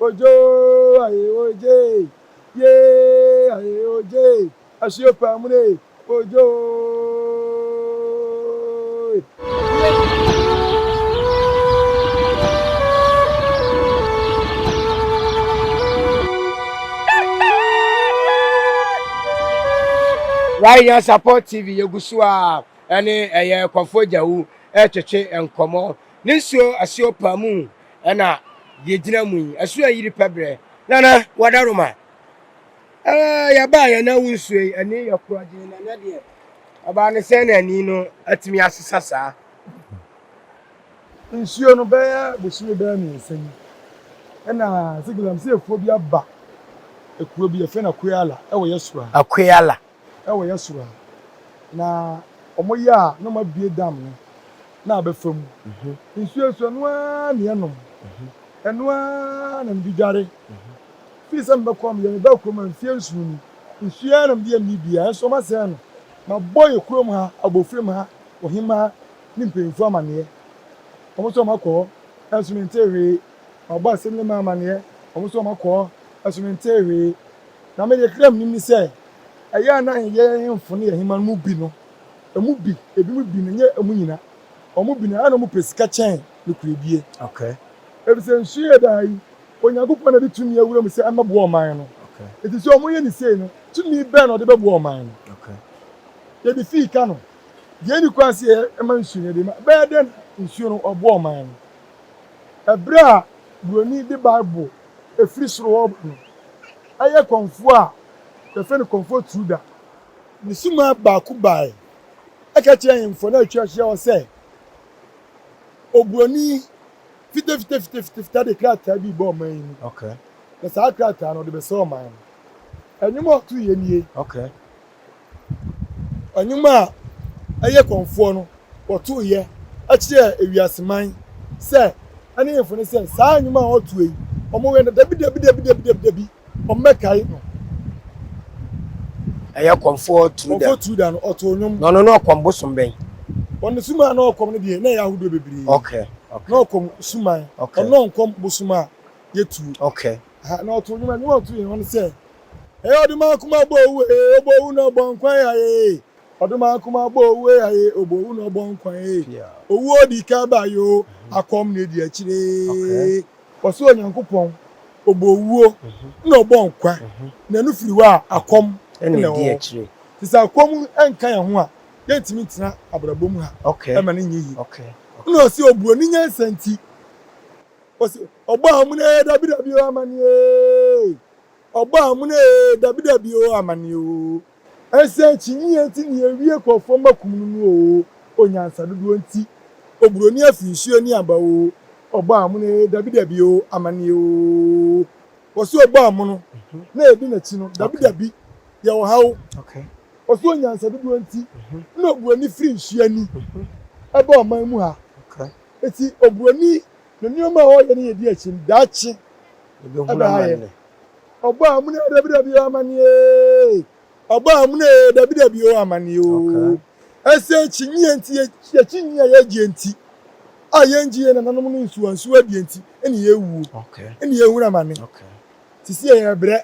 Ojo aye oje ye aye oje asuo pamune ojo. Right Nyansapɔ TV yɛgu so a ɛne ɛyɛ Kɔmfoɔ Gyawu ɛretwetwe nkɔmmɔ. Ne nsuo asuo paamu ɛna yɛgyina mu yi. Asuo ayiri pɛ berɛ. Nana Wadaroma, ɛɛ yɛbaa yɛn na wo nsuo yi ani yɛ korɔgyen na nɛ deɛ ɔbaa ne sɛn na ani no atumi asesa saa. Nsuo no bɛyɛ bosome bɛyɛ mmiɛnsa ni ɛna sɛ galamseyfoɔ bi aba ekuro bi yɛfrɛ no Akoyala ɛwɔ yɛ soro ha. Akoyala. Ɛwɔ yɛ soro ha. Na wɔn yɛ a na wɔn abue dam no na abɛfa mu. Nsuo nso ɛno ara na yɛnom. Ɛno ara na mede dware. Firi sɛ mebɛkɔ meyɛ me ba kurom a mfeɛ nson ni. Nsuo ara na mede yɛ me biribiara nso wɔn asɛe no. Mabɔ yɛ kurom ha, Abofrem ha, Ɔhemmaa ne mpanyimfoɔ amaneɛ. Wɔn nso wɔakɔ hɔ nso mentee hwee. Mabɔ Assemblyman amaneɛ, wɔn nso wɔakɔ hɔ nso mentee hwee. Na me deɛ kakra a menim ne sɛ, ɛyɛ a na yɛn ahemfo ne yɛn ahemmaa no mu bi no, emu bi, ebinom bi no, ɛnyɛ emu nyina, wɔn mu bi no, ɛyɛ a na wɔpɛ sika kyɛn nokorɛdie. Okay. Efisɛ nsu yɛ daa yi, Onyankopɔn na ɛde tumi awura mu sɛ ɛmmɛboa ɔman no. Okay. Enti sɛ wɔyɛ no sei no, tumi bɛn na ɔde bɛboa ɔman no? Okay. Yɛde fii ka no, deɛ ɛnni kwan sɛ yɛma nsuo no, yɛde ma. Ɛbɛyɛ dɛn na nsuo no ɔboa ɔman no? Ɛberɛ a Buroni de Bible firi soro hɔ reba no, ɛyɛ kɔmfoɔ a wɔfrɛ no Kɔmfoɔ Truda. Ne sumaa baako baeɛ ka kyerɛɛ ahemfo no a atwa ahyia hɔ sɛ, Oburoni fitafitafitafita de krataa bi reba ɔman yi mu, na saa krataa no, ɔde bɛsɛe ɔman no. Nnwom a ɔtoeɛ nie. Nnwom a ɛyɛ kɔmfoɔ no wɔtoeɛ kyerɛɛ ewiase man sɛ ɛne hemfo no sɛ saa nnwom a wɔtoe yi wɔyɛ no dabi dabi dabi dabi dabi dabi wɔmmɛkae no. Ɛyɛ kɔmfoɔ Truda. Kɔmfoɔ Truda no ɔtoo nnwom. Na ɔno na ɔkɔm bosom bɛn? Ɔno suman a na ɔkɔm no deɛ na ɛyɛ ahodoɔ bebree. Okay, okay. Na ɔkɔm suman. Okay. Ɔno ɔnkɔm bosom a yɛtuo. Okay. Ha, na ɔtoo nnwom a nnwom a ɔtoo yɛ no sɛ. Ɛyɛ ɔdomankoma bɔ owu ee, ɔbɔ owu na ɔbɔ nkwa ee. Ɔdomankoma bɔ owu ee, ɔbɔ owu na ɔbɔ nkwa ee. Owuo di kan ba yoo, akɔm na edi akyire ee. Ɔse Onyankopɔn ɔbɔ owuo na ɔbɔ nkwa, na ɛno firi hɔ a akɔm na ɛwɔ hɔ. Nti sɛ akɔm nka yɛn ho a, yɛntumi ntena abrabɔ mu ha ɛma no nyɛ yie. Ɛna ɔse oburoni nyansa nti, ɔse ɔbɔ amuna ee dabi dabi oo amane ee. Ɔbɔ amuna ee dabi dabi oo amane oo. Ɛnsɛ akyinnyeɛ nti ne yɛwie kɔfoɔ mma kum no no oo Onyansa dodoɔ nti oburoni afi nsuo ani aba oo Ɔbɔ amono ee dabi dabi oo amane oo. Wɔse ɔbɔ amono na yɛdi n'akyi no dabi dabi yɛwɔ ha o Wɔse onyansa dodoɔ nti na oburoni firi nsuo ani ɛba ɔman mu ha Enti oburoni ne nneɛma a ɔyɛ ne yɛdi akyi no daakye Yɛbɛhunu amane. Ɔbɔ amuna ee dabi dabi o amane ee. Ɔbɔ amuna ee dabi dabi o amane oo. Ɛsɛ akyinnyeɛ nti yɛkyinnye a yɛgyeɛ nti a yɛngye yɛn nananom no nsuwansuwa deɛ nti ɛne yɛwuo ɛne yɛhunu amane. Sisi yɛ yɛbrɛ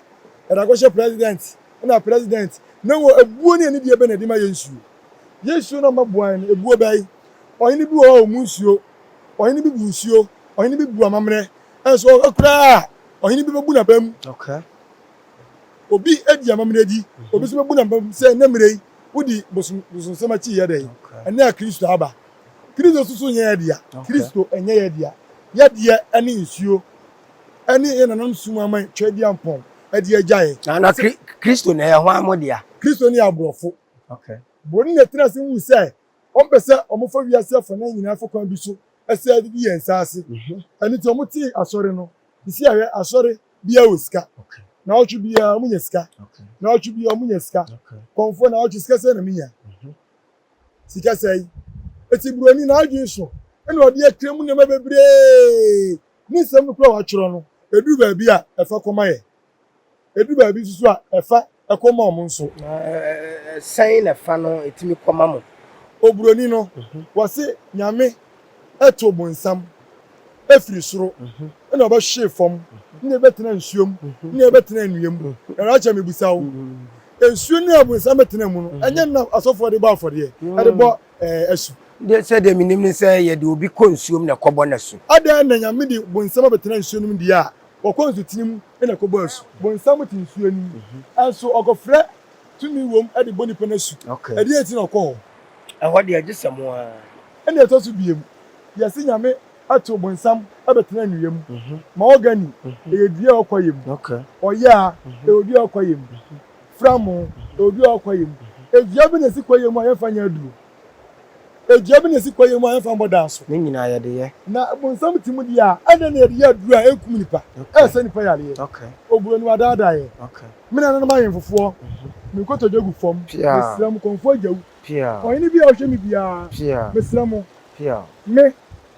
yɛde akɔhyɛ president ɛna president na wɔ ebuo ne anidie bɛ na ɛde ma yɛn nsuo. Yɛn nsuo no ɔma boa yɛn no ebuo bɛn? Ɔhene bi wɔ hɔ a ɔmu nsuo, ɔhene bi bu nsuo, ɔhene bi bu amammerɛ. Nso ɔhwɛ koraa a, ɔhene bi bɛbu n'abam. Obi adi amammerɛ di, obi nso bɛbu n'abam sɛ ɛnnɛ mmerɛ yi, wodi bosom bosonsɛm akyi yɛ dɛn? Ɛnnɛ a Kristo aba. Kristo nso so nyɛ yɛ dea. Kristo nyɛ yɛ dea. Yɛ deɛ ne nsuo ne yɛn nananom sum aman Tweaduampɔn de agya yɛn. Na na Kristo na ɛyɛ hwan mo dea? Kristo ne aborɔfo. Buroni na ɛtena ase hu sɛ wɔmpɛ sɛ wɔfa wiase afanan nyinaa fa kwan bi so sɛ de di yɛn nsa ase. Ɛno nti wɔtee asɔre no. Sisi a hwɛ, asɔre biara wɔ sika. Naawɔtwe biara wɔnya sika. Naawɔtwe biara wɔnya sika. Kɔmfoɔ naawɔtwe sika sɛn na menya? Sika sɛn? Eti buroni n'adwene so ɛna ɔde akira mu nneɛma bebree. Ne nsɛm no koraa a watwerɛ no, ɛduru baabi a ɛfa kɔma yɛ. Ɛduru baabi nso so a, ɛfa kɔ ma wɔn nso. Na sɛn na ɛfa no ɛtumi kɔ ma mo? Oburoni no, wɔse Nyame too bonsam firi soro na ɔbɛhwee fam, na ɛbɛtena nsuo mu, na ɛbɛtena nnua mu. Na Rachel mebisa wo, nsuo no a bonsam bɛtena mu no, ɛnyɛ na asɔfoɔ de bɔ afɔdeɛ, ɛde bɔ ɛɛ asu? Deɛ sɛdeɛ menim ne sɛ yɛde obi kɔ nsuom na ɛkɔbɔ no asu. Adɛn na Nyame de bonsam abɛtena nsuo no mu deɛ a, wɔkɔ nsutene mu na ɛkɔbɔ asu? Bonsam te nsuo no mu, nso ɔkɔfrɛ tumi wom de bɔ nipa no asu. Ɛdeɛn nti na ɔkɔ hɔ? Ɛhɔ deɛ gye sɛ mo ara. Ɛna ɛtɔ so biom, yɛse Nyame ato bonsam abɛtena nnua mu. Mahogany, ɛyɛ dua a ɛwɔ kwaeɛ mu. Ɔyaa, ɛyɛ dua a ɛwɔ kwaeɛ mu. Framo, ɛyɛ dua a ɛwɔ kwaeɛ mu. Dua bi na ɛsi kwaeɛ mu a yɛmfa nyɛ aduro. Dua bi na ɛsi kwaeɛ mu a yɛmfa mmɔ dan so. Ne nyinaa yɛde yɛ. Na bonsam te mu deɛ a, ɛdeɛn na yɛde yɛ aduro a ɛnkum nipa, ɛresɛ nipa yareɛ? Oburoni wadaadaa yɛn. Me nananom ahemfofoɔ, me nkotodwe gu fam, mesrɛ mo, Kɔmfoɔ Agyawu, ɔhene bi a ɔhwɛ me biara, mesrɛ mo, me,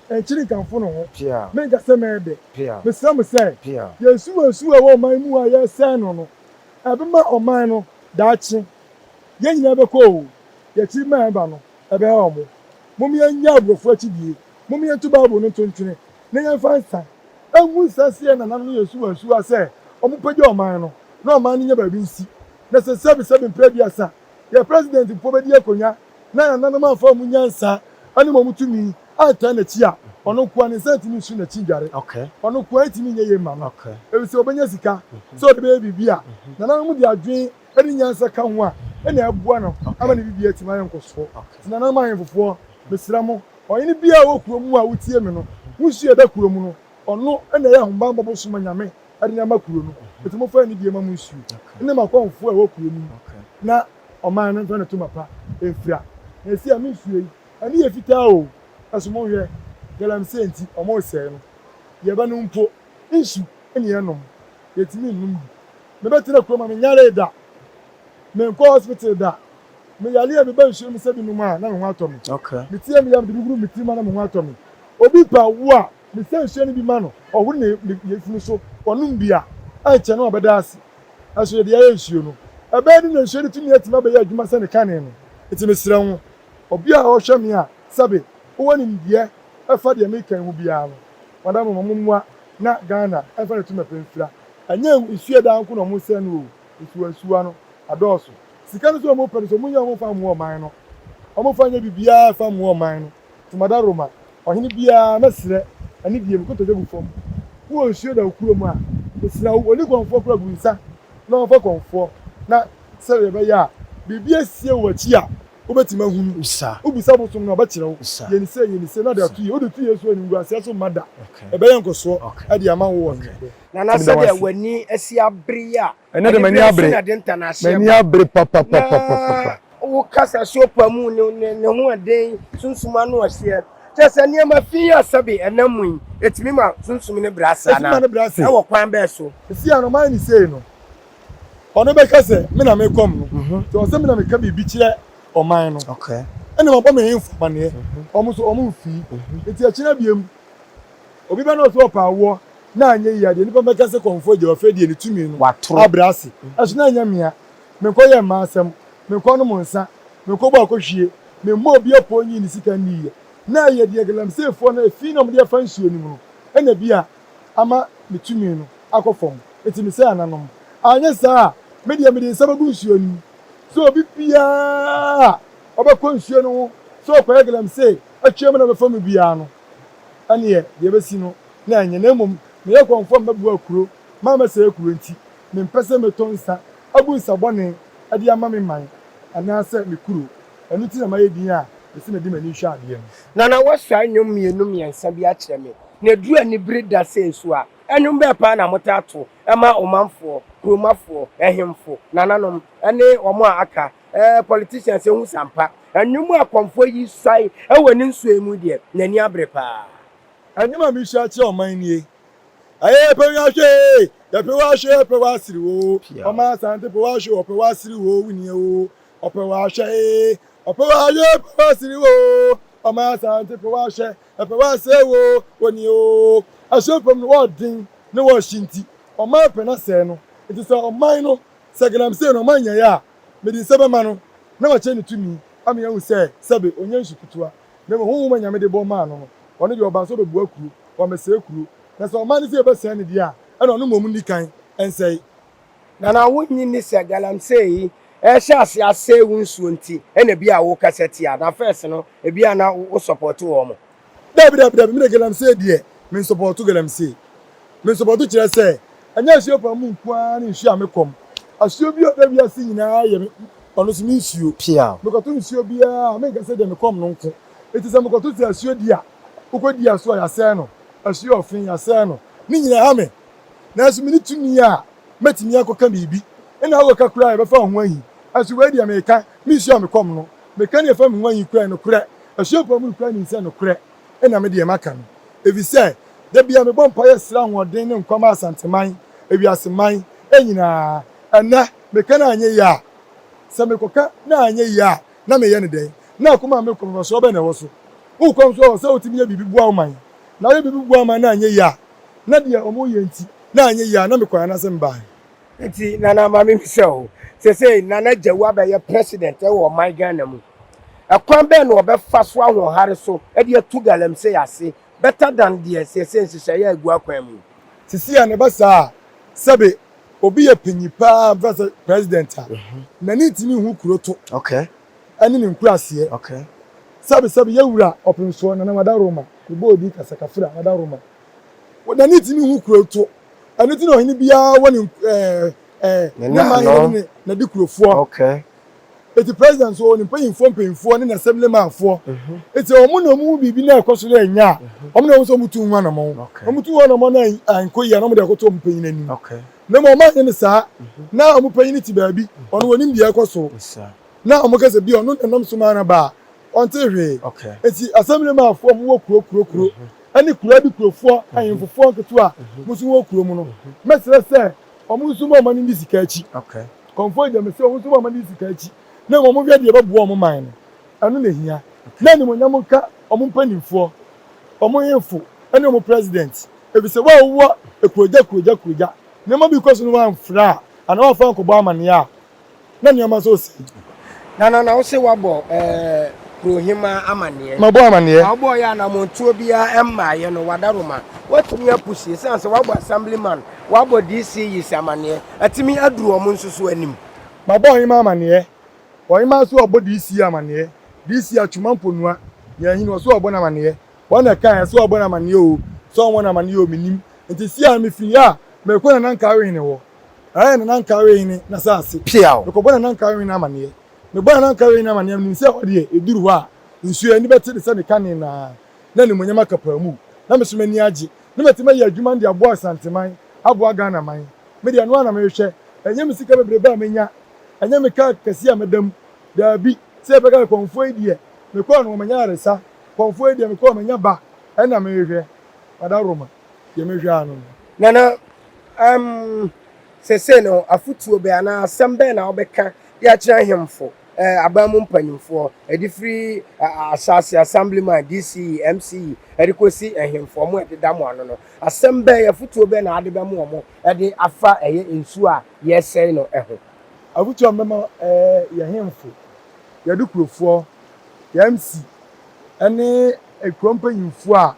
nkyere nkamfo no ho, menka sɛ mɛyɛ dɛ, mesrɛ mo sɛ, yɛn nsuwansuwa a ɛwɔ ɔman mu a yɛresɛe no no, ɛbɛma ɔman no daakye, yɛn nyinaa bɛkɔ oo, yɛn akyiri mma a ɛba no, ɛbɛha wɔn. Mom yɛnnyae aborɔfo akyidie, mom yɛnto Bible no nto ntwene, na yɛmfa nsa ngu nsa nsi yɛn nananom yɛn nsuwansuwa sɛ wɔmpagya ɔman no, na ɔman no nya baabi nsi. Na sɛ sɛbesɛbe mprɛ aduasa, yɛn president mpo bɛdi akonwa na nananom amfa wɔn nyansa ne wɔn tumi antaa n'akyi a, ɔno nkoa ne nsa ntumi nsu n'akyi ndware. Ɔno nkoa ntumi nyɛ yie mma no. Efisɛ ɔbɛnya sika sɛ ɔde bɛyɛ biribi a, nananom de adwene ne nyansa ka ho a, ɛna ɛboa no ama ne biribiara atumi ayɛ nkɔsoɔ. Nti nananom ahemfofoɔ, mesrɛ mo, ɔhene biara a ɔwɔ kuro mu a wotie me no, wo nsuo a ɛda kuro mu no, ɔno na ɛyɛ ahobammɔ bosom ma Nyame de no ama kuro no. Nti momfa anidie mma mo nsuo ne mo akɔmfoɔ a ɛwɔ kuro no mu na ɔman no mfa no toma pa mfira. Na ɛsi a me nsuo yi, ani yɛ fitaa o, ɛso monhwɛ, galamsey nti wɔresɛe no. Yɛbɛnom mpo, nsu ne yɛnom, yɛntumi nnom bi. Mebɛtena kurom a menyaree da, menkɔɔ hospital da, meyare a meba nsuo no mu sɛ binom a na me ho atɔ me. Me ti yɛ me ya mede bi guru me tirim a na me ho atɔ me. Obi pɛ awoɔ a, mesa nsuo no bi ma no, ɔhoro ne ne yafunu so, ɔnom bi a, ɛnkyɛ na wabɛda ase. Ɛso yɛde ayɛ nsuo no. Ɛbɛyɛ den na nsuo no tumi atumi abɛyɛ adwuma sɛ ne kane no. Enti mesrɛ wo, obi a ɔhwɛ me a sɛbe wowɔ nimdeɛ ɛfa deɛ meka yi ho biara no, madam ma mommoa na Ghana ɛmfa ne toma pɛ mfira. Ɛnyɛ nsuo a ɛda nko na wɔresɛe no o, nsuwansuwa no adɔɔso. Sika no nso a wɔpɛ no sɛ wɔnya a wɔmfa mmoa ɔman no. Wɔmfa nyɛ biribiara mfa mmoa ɔman no. Nti mada Roma ɔhene biara mɛsrɛ anidie mu kotodwe gu fam. Wowɔ nsuo da wo kurom a, mesrɛ wo, ɔni kɔmfoɔ koraa gu nsa na ɔmfa kɔmfoɔ na sɛdeɛ ɛbɛyɛ a biribi asie wɔ w'akyi a wobɛtumi ahunu. Wobisa bosom no a, ɔbɛkyerɛ wo. Yɛ no sei, yɛ no sei na ɔde ato yie. Wode to yie so a, animguaseɛ so mma da. Ɛbɛyɛ nkɔsoɔ de ama wo wɔ no. Nana sɛdeɛ w'ani asi abere yi a Ɛnɛ de m'ani abere. M'ani abere papapapapa. Na wo kasa so pa mu ne ne ne ho ɛden sunsum ano ɔhyeɛ. Kyerɛ sɛ nneɛma fi a sɛbe ɛnam mu yi, ɛtumi ma sunsum no brɛ ase anaa? Ɛtumi ma no brɛ ase. Ɛwɔ kwan bɛɛ so? Ɛsi a no mayɛ no sei no, ɔno bɛka sɛ me na mekɔm no. Nti ɔwɔ sɛ me na meka biribi kyerɛ ɔman no. Ɛna mabɔ me hemfo amaneɛ. Wɔn nso wɔn mfii. Nti ɛkyena biom, Obi bɛ na ɔsɛ ɔpɛ awoɔ na anyɛ yie a, deɛ nnipa bɛka sɛ kɔmfoɔ agya wafei deɛ ne tumi no abrɛ ase. Ɛso na ɛnyɛ mea. Menkɔ yɛ mmaa asɛm, menkɔ nom nsa, menkɔ bɔ akɔhwie, memmɔ obi apoo nyii ne sika nniiɛ. Na ɛyɛ deɛ galamseyfoɔ no efi na wɔde afa nsuo no mu no na bi a ama me tumi no akɔ fam. Enti mesɛe ananom. Anyɛ saa a, me deɛ mede nsa bɛgu nsuo no mu sɛ obi biara a ɔbɛkɔ nsuo no ho sɛ ɔkɔyɛ galamsey atwam na ɔbɛfa mu biara no, ɛnneɛ deɛ ɛbɛsi no na ɛnyɛ, na mmom meyɛ kɔmfoɔ a mɛboa kuro ma mɛsɛe kuro nti, mempɛ sɛ mɛtɔ nsa agu nsa bɔne de ama me man anaasɛ me kuro, ɛno nti na mayɛ din a mese mede m'ani rehwɛ adeɛ no. Nana woasua nnwom mmienu mmiɛnsa bi akyerɛ me, na ɛduru anibere da sei nso a, nnwom bɛn paa na motaa to ma ɔmanfoɔ, kuromafoɔ, ahemfo, nananom ne wɔn a aka? Eh, politicians ehu sampa. Ɛnwom a kɔmfoɔ yi suae wɔ ne nsuo yi mu deɛ, n'ani abere paa. Ɛnwom a mesua kyerɛ ɔman nie. Ɛyɛ yɛpɛ wo ahwɛ ee, yɛpɛ wo ahwɛ yɛpɛ wo asere oo. Ɔman Asante pɛ wo ahwɛ ɔpɛ wo asere oo, wo nie oo. Ɔpɛ wo ahwɛ ee, ɔpɛ wo ahwɛ ɔpɛ wo asere oo. Ɔman Asante pɛ wo ahwɛ, ɛpɛ wo asere oo, wo nie oo. Ɛhyɛn fam no wɔɔden ne wɔɔhye nti, ɔman pɛ n'asɛe no. Nti sɛ ɔman no, sɛ galamsey no ɔman nyɛeɛ a, Mede nsa bɛma no, na makyerɛ no tumi, ama yɛahu sɛ, sɛbe, ɔnyɛ nsu ketewa, na mmom honhom a Nyame de bɔ maa no no, ɔno deɛ ɔbaa sɛ ɔbɛboa kuro, wammɛsɛe kuro. Na sɛ ɔman no sɛ yɛbɛsɛe no deɛ a, ɛna ɔno mmom nni kan nsɛe. Nana wonnye nni sɛ galamsey yi rehyɛ ase asɛe wo nsuo nti na bi a wokasa tia? Na first no ebi a na wo support wɔn. Dabi dabi dabi, me de galamsey deɛ me nsupɔto galamsey. Me nsupɔto kyerɛ sɛ ɛnyɛ asuo pa mu nko ara ne nsuo a me kɔm. Asuo bi a ɔda wiase nyinaa yɛ me ɔno nso me nsuo. Mekɔto nsuo biara a menka sɛ deɛ me kɔm no nko. Enti sɛ mekɔto sɛ asuo di a, wokɔ di aso a yɛasɛe no, asuo ɔfe yɛasɛe no, ne nyinaa ɛha me. Nanso menni tumi a mɛtumi akɔka biribi. Ɛna wokɔka koraa a yɛbɛfa wo ho ahi. Nanso wei deɛ meka, me nsuo a mekɔm no, meka ne yɛfa me ho ahi koraa a nokorɛ. Asuafoɔ mu no koraa nim sɛ nokorɛ na me deɛ maka no, ɛfiri sɛ da biara mebɔ mpaeɛ srɛ ahoɔden ne nkwa ma Asanteman, ewiaseman nyinaa. Ɛnnɛ, meka na anyɛ yie a, sɛ mekɔka na anyɛ yie a, na meyɛ no dɛn? Na akoma a mekɔ no, mfasoɔ bɛn na ɛwɔ so? Wokɔ nso a, ɛwɔ sɛ wotumi yɛ biribi boa wo man. Na woyɛ biribi boa wo man na anyɛ yie a, na deɛ wɔyɛ nti na anyɛ yie a, na mekɔeɛ anaasɛ mebaeɛ? Nti Nana ma me bisa o, sesei Nana Gyawu abɛyɛ president wɔ ɔman Ghana mu. Ɛkwan bɛn na ɔbɛfa so ahoɔhare so de atu galamsey ase better than deɛ sesei nhyehyɛeɛ a ɛgu akwan mu yi? Sesei a na ɛba saa a, sɛbe obi yɛ panyin paa mfa sɛ president a, n'ani ntumi nhu kuro to ɛne ne nkuraseɛ. Sɛbe sɛbe yɛwura Ɔpemsoɔ Nana Wadaroma, mebɔ odin kasa Kafra Wadaroma, n'ani ntumi nhu kuro to. Ɛno nti na ɔhene biara wɔ ne ɛɛ ɛɛ ne man hene ne n'adikurofoɔ. Okay. Eti president nso wɔ ne mpanyinfoɔ mpanyinfoɔ ne n'assemblymanfoɔ. Mhm. Eti wɔn na wɔn mu biribi na ɛkɔ so na ɛnya a, mhm. wɔn na wɔn nso wɔn tu ho anamɔn. Wɔn tu ho anamɔn na ankɔ yie a na wɔn de akɔto wɔn panyin anim. Na mmom wɔn anyɛ ne saa mhm. na wɔn panyin ti baabi ɔno wɔn nim deɛ ɛkɔ so. Na wɔn kasa bi ɔno na nam so maa na ba a ɔnte hwee. Eti assemblymanfoɔ wɔn wɔ kuro kuro kuro. ne kuro adikurofoɔ, ahemfofoɔ nketewa a mo nso mowɔ kuro mu no, mɛsrɛ sɛ wɔn nso mma wɔn ani nni sika akyi. Kɔmfoɔ yi deɛ mese wɔn nso mma wɔn ani nni sika akyi, na mmom wɔnhwɛ deɛ ɛbɛboa wɔn man no. Ɛno na ɛhia. Na animuonyam nka wɔn mpanimfoɔ, wɔn hemfo ne wɔn president, ɛfiri sɛ wo a wowɔ kurogya kurogya kurogya, nneɛma bi rekɔ so na woamfrɛ a, anaa woamfa ankɔbɔ amanneɛ a, na nneɛma nso resɛe. Nana, na wose woabɔ eh, kurohemaa amaneɛ. Mabɔ amaneɛ. Na wobɔɔ yɛ anamontuo biara mmaeɛ no, wadaroma. Woatumi apusi, ɛsiane sɛ woabɔ assemblyman, woabɔ DC yis amaneɛ, atumi aduru wɔn nso so anim. Mabɔ ɔhemaa amaneɛ. Ɔhemaa nso abɔ DC amaneɛ. DC Atwuma Mponua, Nyahini, ɔso abɔ no amaneɛ. Wɔn na ɛkaeɛ sɛ wɔabɔ no amaneɛ oo, sɛ wɔmmɔ no amaneɛ oo, mennim. Nti seɛ a mefiri ha a, merekɔ Nana Nkawe-hene hɔ. Ɛyɛ Nana Nkawe-hene n'asase. Piaw! Mekɔbɔ Nana Nkawe-hene amaneɛ. Mebɔ Nana Nkawe-hene amaneɛ a, menim sɛ ɛhɔ deɛ, ɛduru hɔ a, nsuo ani bɛte te sɛ ne kane no ara, na animuonyam aka paa mu. Na me nso m'ani agye, na matumi ayɛ adwuma no de aboa Asanteman, aboa Ghanaman. Me deɛ, ɛno ara na mehwehwɛ. Ɛnyɛ me sika bebrebe a menya, ɛnyɛ me kaa kɛseɛ a meda mu. Daabi, sɛ yɛbɛka sɛ kɔmfoɔ yi deɛ, mekɔɔ no hɔ, manya ayaresa, kɔmfoɔ yi deɛ, mekɔɔ manya ba, ɛno na mehwehwɛ. Adaworoma, deɛ mehwehwɛ ara no no. Nana, Um, seesei no, afotuo bɛn anaa asɛm bɛn na wobɛka de akyerɛ ahemfo, eh, aban mu mpanimfoɔ, ɛde firi ahyɛase assemblyman, DCE, MCE, ɛde kɔsi ahemfo, wɔn a ɛdeda mo ano no? Asɛm bɛn, afotuo bɛn na wode bɛma wɔn ɛde afa ɛyɛ nsuo a yɛresɛe no ho? Afotuo a mɛma eh, yɛn hemfo, yɛn adukurofoɔ, yɛn MC, ɛne kuro mpanyimfoɔ a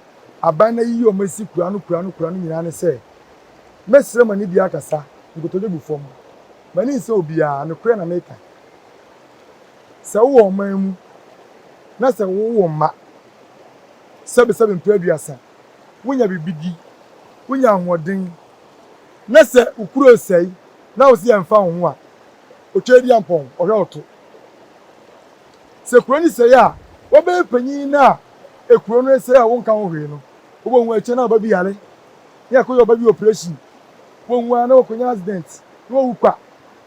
aban no ayiyi wɔn asi kuro ano kuro ano kuro ano nyinaa ne sɛ, Mɛsrɛ mo anidie akasa, nkotodwe gu fam. M'ani nsɔ obiara, nokorɛ na meka. Sɛ wowɔ ɔman mu na sɛ wowo mma sɛbesɛbe mprɛ aduasa, wonya biribi di, wonya ahoɔden, na sɛ wo kuro resɛe na wo se ɛmfa wo ho a, Otwaadiampɔn, ɔhwɛ wo to. Sɛ kuro no sɛe a, wobɛyɛ panyin no a kuro no resɛe a wonka ho hwee no, wobɛhu akyire na ɔba bi yare, na yɛakɔyɛ ɔba bi operation, wɔnwu ara na wakɔnya accident na wawu kwa.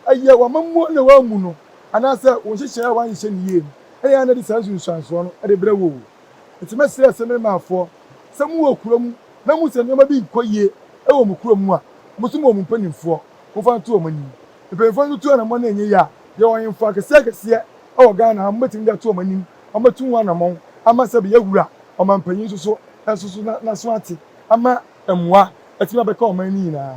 Ɛyɛ w'amammuo na wammu no anaasɛ wo nhyehyɛeɛ a woanhyehyɛ no yie no na ɛyɛ a na ɛde saa nsunsuansoɔ no de brɛ wo o. Nti mɛsrɛ Asemirimanfoɔ sɛ mowɔ kuro mu na mohu sɛ nneɛma bi nkɔ yie wɔ mo kuro mu a, mo nso mowɔ mo mpanimfoɔ, momfa nto wɔn anim. Mpanyimfoɔ nso tu anamɔn na ɛnyɛ yie a, yɛwɔ ahemfo akɛseɛ akɛseɛ wɔ Ghana ha, mobɛtumi de ato wɔn anim, wɔbɛtu ho anamɔn ama sɛbe yɛawura ɔmanpanyin nso so nso so n'aso ate ama mmoa atumi abɛka ɔman no nyinaa.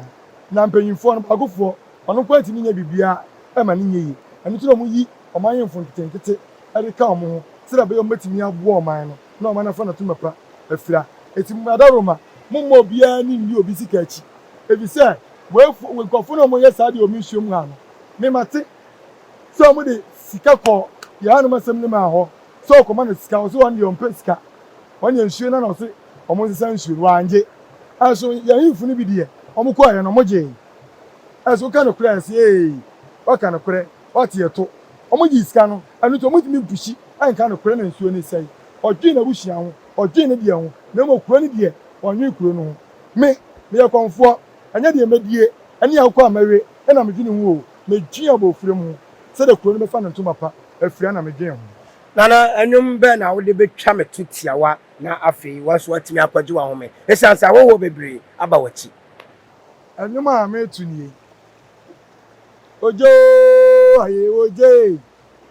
Na mpanyimfoɔ no, baakofoɔ, ɔno nko ara ntumi nyɛ biribiara ma no nyɛ yie. Ɛno nti na wɔyi ɔman ahemfo nketenkete de ka wɔn ho sɛdeɛ ɛbɛyɛ a wɔbɛtumi aboa ɔman no na ɔman no afa n'atoma pa afira. Enti mo adaworoma, Momma obiara ani nni obi sika akyi, efisɛ weifoɔ, nkurɔfoɔ no a wɔyɛ saa deɛ wɔ me nsuo mu ha no, me mate sɛ wɔde sika kɔɔ yɛn hanom asɛm no maa hɔ sɛ ɔkɔma no sika, ɔse ɔno deɛ ɔmpɛ sika, ɔno deɛ nsuo no na ɔse wɔnsesa nsuo no, wangye. Ɛnso yɛn ahemfo no bi deɛ, wɔkɔeɛ no wɔgyee. Ɛnso woka nokorɛ a, yɛse ee, woaka nokorɛ, woate yɛto. Wɔgyee sika no, ɛno nti wɔntumi mpushi nka nokorɛ na nsuo no sɛe. Ɔdwen n'abusua ho, ɔdwen ne deɛ ho, na mmom kuro no deɛ, ɔnnwen kuro no ho. Me, meyɛ kɔmfoɔ, ɛnyɛ deɛ mɛdie ne akokɔ a mɛwe na medwene ho o, medwen abɔfra mu ho, sɛdeɛ kuro no bɛfa ne ntoma pa afira na medwen ho. Nana, nnwom bɛn na wode bɛtwa me to tiawa na afei wo nso woatumi akɔgye w'ahome ɛsiane sɛ ahɔhoɔ bebree aba w'akyi? Nnwom a meto nie. Ogye oo, aye ogye,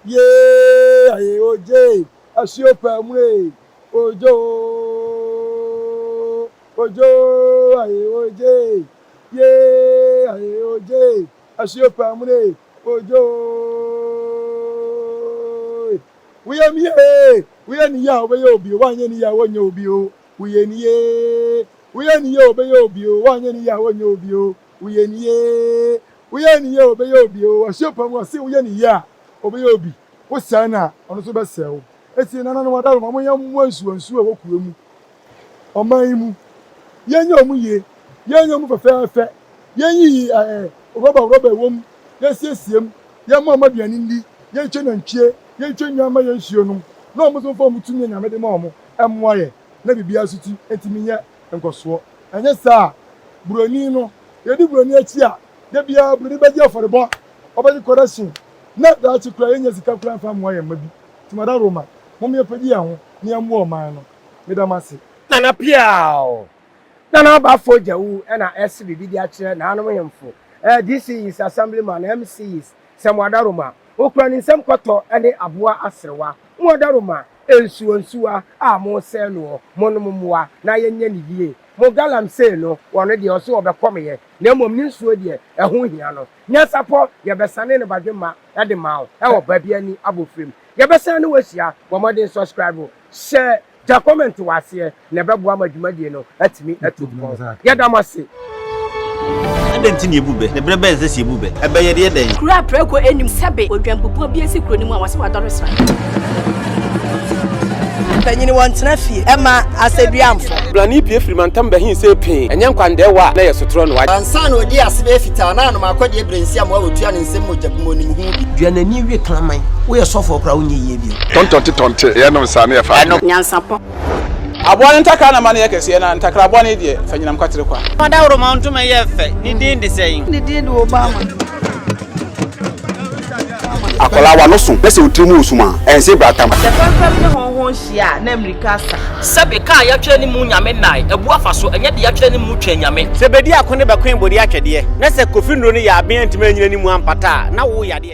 yee, aye ogye, asuo paa mu ee, ogye oo, ogye oo, aye ogye, yee, aye ogye, asuo paa mu ee, ogye oo. Woyɛ me yie, woyɛ ne yie a wobɛyɛ obi o, woanyɛ ne yie a wonyɛ obi o, woyɛ ne yie, woyɛ ne yie a wobɛyɛ obi o, woanyɛ ne yie a wonyɛ obi o. Woyɛ ne yie, woyɛ ne yie a ɔbɛyɛ obi o. Ɔhyɛ pam ɔse woyɛ ne yie a ɔbɛyɛ obi. Wosɛe no a ɔno nso bɛsɛe wo. Enti nananom adaworoma mo yɛn mmoa nsuo nsuo a ɛwɔ kuro mu, ɔman yi mu. Yɛnyɛ wɔn yie, yɛnyɛ wɔn fɛfɛɛfɛ, yɛnyiyi ɛɛ rɔba rɔba ɛwɔ mu, yɛnsiesie mu, yɛmma wɔn aduane nni, yɛntwa nantwie, yɛntwa nnwan mma yɛn nsuo nom, na wɔn nso mfa wɔn tumi a Nyame de ma wɔn mmoa yɛn na biribiara nso ti ntumi nyɛ nkɔsoɔ. Ɛnyɛ saa a, buroni no, yɛdi buroni akyi a, da biara buroni bɛgye afɔrebɔ, ɔbɛgye kɔrɛhyen, na daakye koraa yɛnnya sika koraa mfa mmoa yɛn mma bi. Nti Madaroma, mom yɛmpagye yɛn ho na yɛmmoa ɔman no. Meda mo ase. Nana Piaw! Nana Abafo Gyawu na ɛse biribi de akyerɛ naanom hemfo, DCEs, Assemblyman, MCEs, sɛ mo adaworoma, okura ne nsam kɔtɔ ne aboa aserewa. Mo adaworoma, Nsuwansuwa a mosɛe noɔ, monom mmoa na yɛnyɛ no yie. Mo galamsey no, ɔno deɛ ɔse ɔbɛkɔmeyɛ, na mmom ne nsuo deɛ, ɛho hia no. Nyansapɔ, yɛbɛsane no badwemma de ma wo wɔ baabi ani abɔfirem. Yɛbɛsan ne wo ahyia, bɔ mmɔden subscribe, hyɛ, gya comment wɔ aseɛ na ɛbɛboa ma dwumadie no atumi atu mpɔn. Yɛda mo ase. Adɛn nti na yebu bɛ? Na bere bɛn na ɛsɛ sɛ yebu bɛ? Ɛbɛ yɛ deɛ dɛn? Kuro a prako nnim sɛbe odwanbubuo bi asi kuro no mu a wɔse wadɔre sra. Mpanyin wɔntena fie mma asɛduamfo. Brane pue firi mantam bɛhe sɛ pee, ɛnyɛ nkwandɛɛwa a na ɛyɛ sotorɔ no. Ansa na ɔdii ase bɛyɛ fitaa na anom akɔdeɛ berɛ nsi amoa wɔtua ne nsam mogya bi mu ɔnim ho bi. Dua n'ani we kraman. Woyɛ sɔfoɔ koraa wonyɛ yie bio. Tɔntɔnte tɔnte, yɛnom saa na yɛfa adwene. Nyansapɔ. Aboa no ntakra na ma no yɛ kɛseɛ, na ntakra bɔne deɛ, fa nyinam kwatere kwa. Ɔdawuroma ntoma yɛ fɛ, ne din de sɛn? Ne din de Obama. Akwadaa w'ano so na sɛ wo tiri mu wɔ sum a, ɛnse bratam. Sɛ fɛmfɛm ne hɔnhɔn hyia a, na mmirika asa. Sɛbe ka a yɛatwerɛ ne mu Nyame nnae, abu afa so, ɛnyɛ deɛ yɛatwerɛ ne mu Twɛn Nyame. Sɛ bedi ako ne bɛkoe bode atwɛdeɛ, na sɛ Kofi nnuro no yɛ aben antumi anyina ne mu ampata a, na wo yadeɛ.